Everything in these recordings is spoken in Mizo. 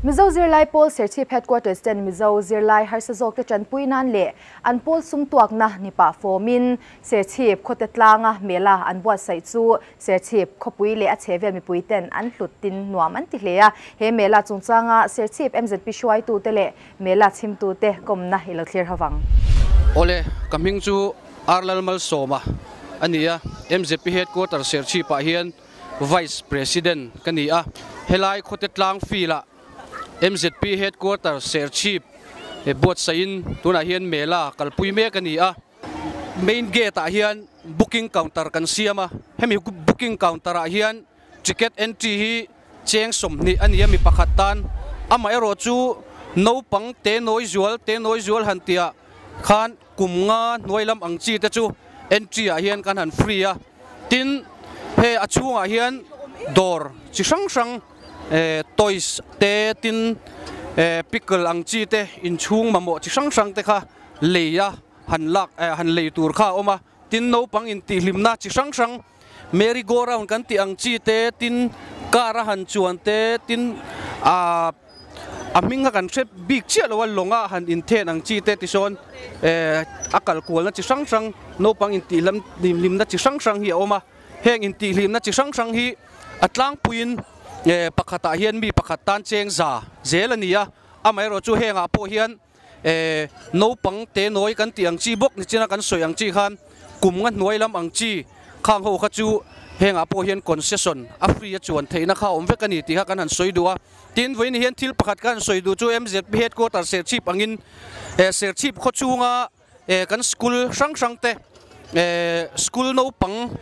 Mizo Zirlai Pawl Serchhip Headquarters ten Mizo zirlai harsa zawkte tanpui nan leh an pawl sumtuakna ni pah fawmin Serchhip khawte tlanga mela an buatsaih chu Serchhip khawpui leh a chhehvel mipui ten an hlut tin nuam an ti hle a. He mela chungchanga Serchhip MZP hruaitute leh mela chhimtute kawmna i lo thlir hovang. Awle, ka hming chu Arlal Malsawma a ni a, MZP Headquarters Serchhip-ah hian Vice President ka ni a. Helai khawte tlang field-ah MZP Headquarters Serchhip buatsaihin tunah hian mela kalpui mek a ni a. Main gate-ah hian booking counter kan siam a, hemi booking counter-ah hian ticket entry hi cheng 20 a ni a mi pakhat tan. Amaherawh chu naupang te nawi zual te nawi zual han tihah khan kum nga hnuai lam ang chi te chu entry ah hian kan han free a, tin he a chhungah hian dawr chi hrang hrang eh toys te tin eh pickle ang chi te inchhung mamawh chi hrang hrang te kha lei a han lak eh han lei tur kha a awm a, tin naupang intihhlimna chi hrang hrang merry go round kan tih ang chi te tin car a han chuan te tin ah A hming a kan hre bik chiah lo a, lawnga han inthen ang chi te tisawn eh a kal kualna chi hrang hrang naupang intihlam hlimna chi hrang hrang hi a awm a, heng intihhlimna chi hrang hrang hi a tlangpuiin eh pakhatah hian mi pakhat tan cheng za zel a ni a, amaherawh chu hengah pawh hian eh naupang te nawi kan tih ang chi bawk nichina kan sawi ang chi khan kum nga hnuai lam ang chi khang ho kha chu hengah pawh hian concession a free a chuan theihna kha a awm vek a ni tih kha kan han sawi duh a. Tin, vawiin hian thil pakhat ka han sawi duh chu MZP headquarter Serchhip angin eh Serchhip khaw chhunga eh kan school hrang hrang te eh school naupang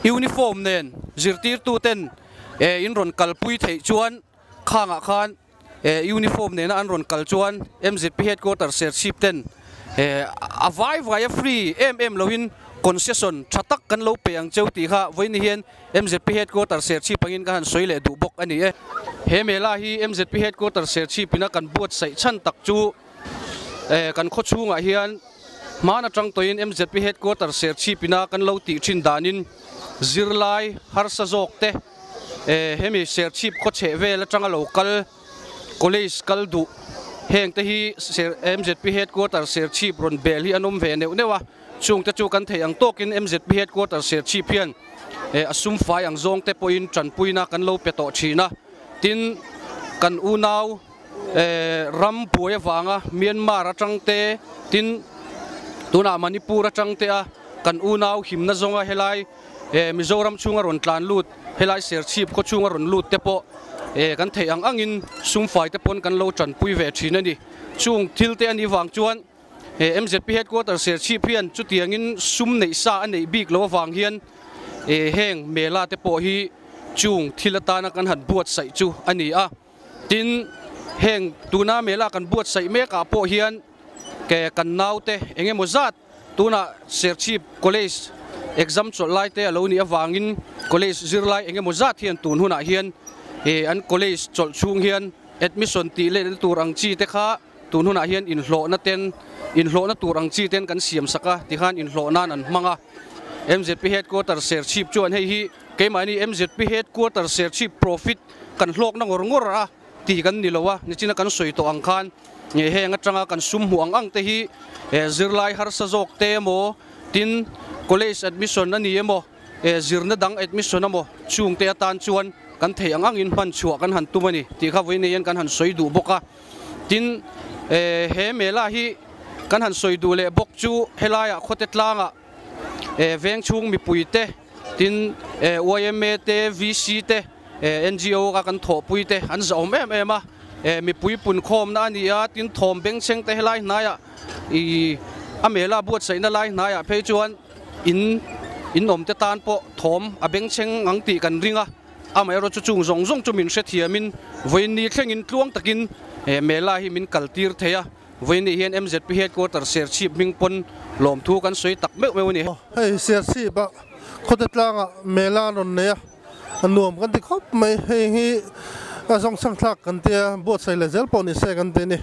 uniform nen zirtirtu ten eh in rawn kalpui theih chuan khangah khan eh uniform nena an rawn kal chuan MZP headquarter Serchhip ten eh a vai vai a free em em loin concession tha tak kan lo pe ang cheu tih kha vawiin hian MZP Headquarter Serchhip angin ka han sawi leh duh bawk a ni e. He mela hi MZP Headquarter Serchhip ina kan buatsaih chhan tak chu kan khaw chhungah hian hman atang tawhin MZP Headquarter Serchhip ina kan lo tih thin danin zirlai harsa zawk te hemi Serchhip khaw chheh vel atanga lo kal college kal duh heng te hi MZP Headquarter Serchhip rawn bel hi an awm ve neuh neuh a. Chungte chu kan theih ang tawkin MZP Headquarter Serchhip hian a sum fai ang zawngte pawhin tanpuina kan lo pe tawh thin a. Tin, kan unau ram buai avanga Myanmar atangte, tin tunah Manipur atangte a kan unau himna zawnga helai Mizoram chhunga rawn tlan lut, helai Serchhip khaw chhunga rawn lut te pawh kan theih ang angin sum fai te pawn kan lo tanpui ve thin a ni. Chung thil te a nih vang chuan He MZP Headquarter Serchhip hian chutiangin sum neih sa a neih bik loh avang hian heng mela te pawh hi chung thil atana kan han buatsaih chu a ni a. Tin, heng tuna mela kan buatsaih mekah pawh hian ke kan naute eng emaw zat tunah Serchhip College exam chawlh lai te a lo nih avangin College zirlai eng emaw zat hian tun hunah hian an College chawlh chhung hian admission tih lehna tur ang chi te kha Tun hunah hian inhlawhna ten, inhlawhna tur ang chi ten kan siam sak a, tikhan inhlawh nan an hmang a. MZP Headquarter Serchhip chuan hei hi keimahni MZP Headquarter Serchhip profit kan hlawkna ngawr ngawr a tih kan ni lo a, nichina kan sawi tawh ang khan nge heng atanga kan sum hmuh ang ang te hi zirlai harsa zawk te emaw tin college admission a ni emaw zirna dang admission emaw chungte atan chuan kan theih ang angin hman chhuah kan han tum a ni tih kha vawiin hian kan han sawi duh bawk a. Tin, he mela hi kan han sawi duh leh bawk chu helaiah khawte tlangah veng chhung mipui te, tin yma te, VC te, NGO ka kan thawhpui te an zahawm em em a, mipui punkhawmna a ni a, tin thawm bengchheng te helai hnaiah ih a mela buatsaihna lai hnaiah phei chuan in in awm te tan pawh thawm a bengchheng ang tih kan ring a. Amaherawhchu chung zawng zawng chu min hrethiamin vawiinni thlengin tluang takin he mela hi min kaltir thei a, vawiinni hian MZP Headquarter Serchhip hming pawn lawmthu kan sawi tak meuh meuh a ni. Hei Serchhip ah khawte tlangah mela an rawn nei a, a nuam kan ti khawp mai, hei hi a zawngchhang thlak kan tia buatsaih leh zel pawh ni se kan ti a ni.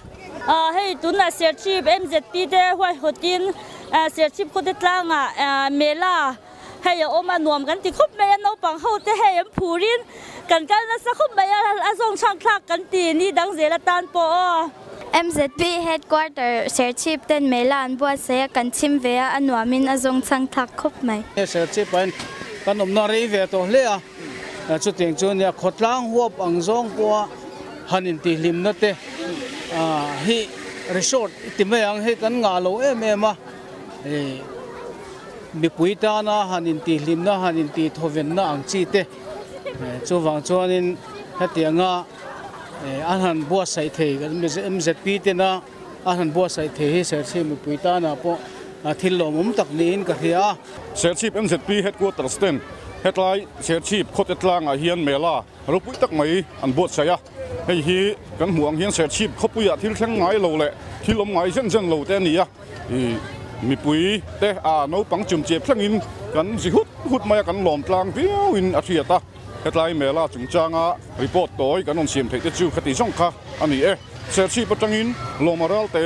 Hei tunah Serchhip MZP te huaihawtin Serchhip khawte tlangah mela. Hei a awm a nuam kan ti khawp mai a, naupang ho te hei an phur in kan kal nasa khawp mai a, a zawng chhang thlak kan ti ni dang zel atan pawh aw. MZP Headquarter Serchhip ten mela an buatsaih a, kan chhim ve a, a nuam in a zawng chhang thlak khawp mai. Serchhip ah hian kan awmna rei ve tawh hle a, chutiang chu nia khawtlang huap ang zawng pawha han intihhlimna te hi resort ti mai ang hei kan ngah lo em em a. Mipui tana han intihhlimna, han intihthawvenna ang chi te chuvang chuanin hetianga an han buatsaih thei kan MZP tena an han buatsaih thei hi Serchhip mipui tana pawh thil lawmawm tak niin ka hria a. Serchhip MZP Headquarters ten hetlai Serchhip khawte tlangah hian mela ropui tak mai an buatsaih a, hei hi kan hmuh ang hian Serchhip khawpuiah thil thleng ngai lo leh thil awm ngai zen zen lo te a ni a. I mipui te a naupang chumchep thlengin kan zi hut hut mai a, kan lawm tlang viauin a hriat a. Hetlai Mela chungchanga report tawi kan rawn siam theih te chu khati zawng kha a ni e. Serchhip atangin Lawma Ralte.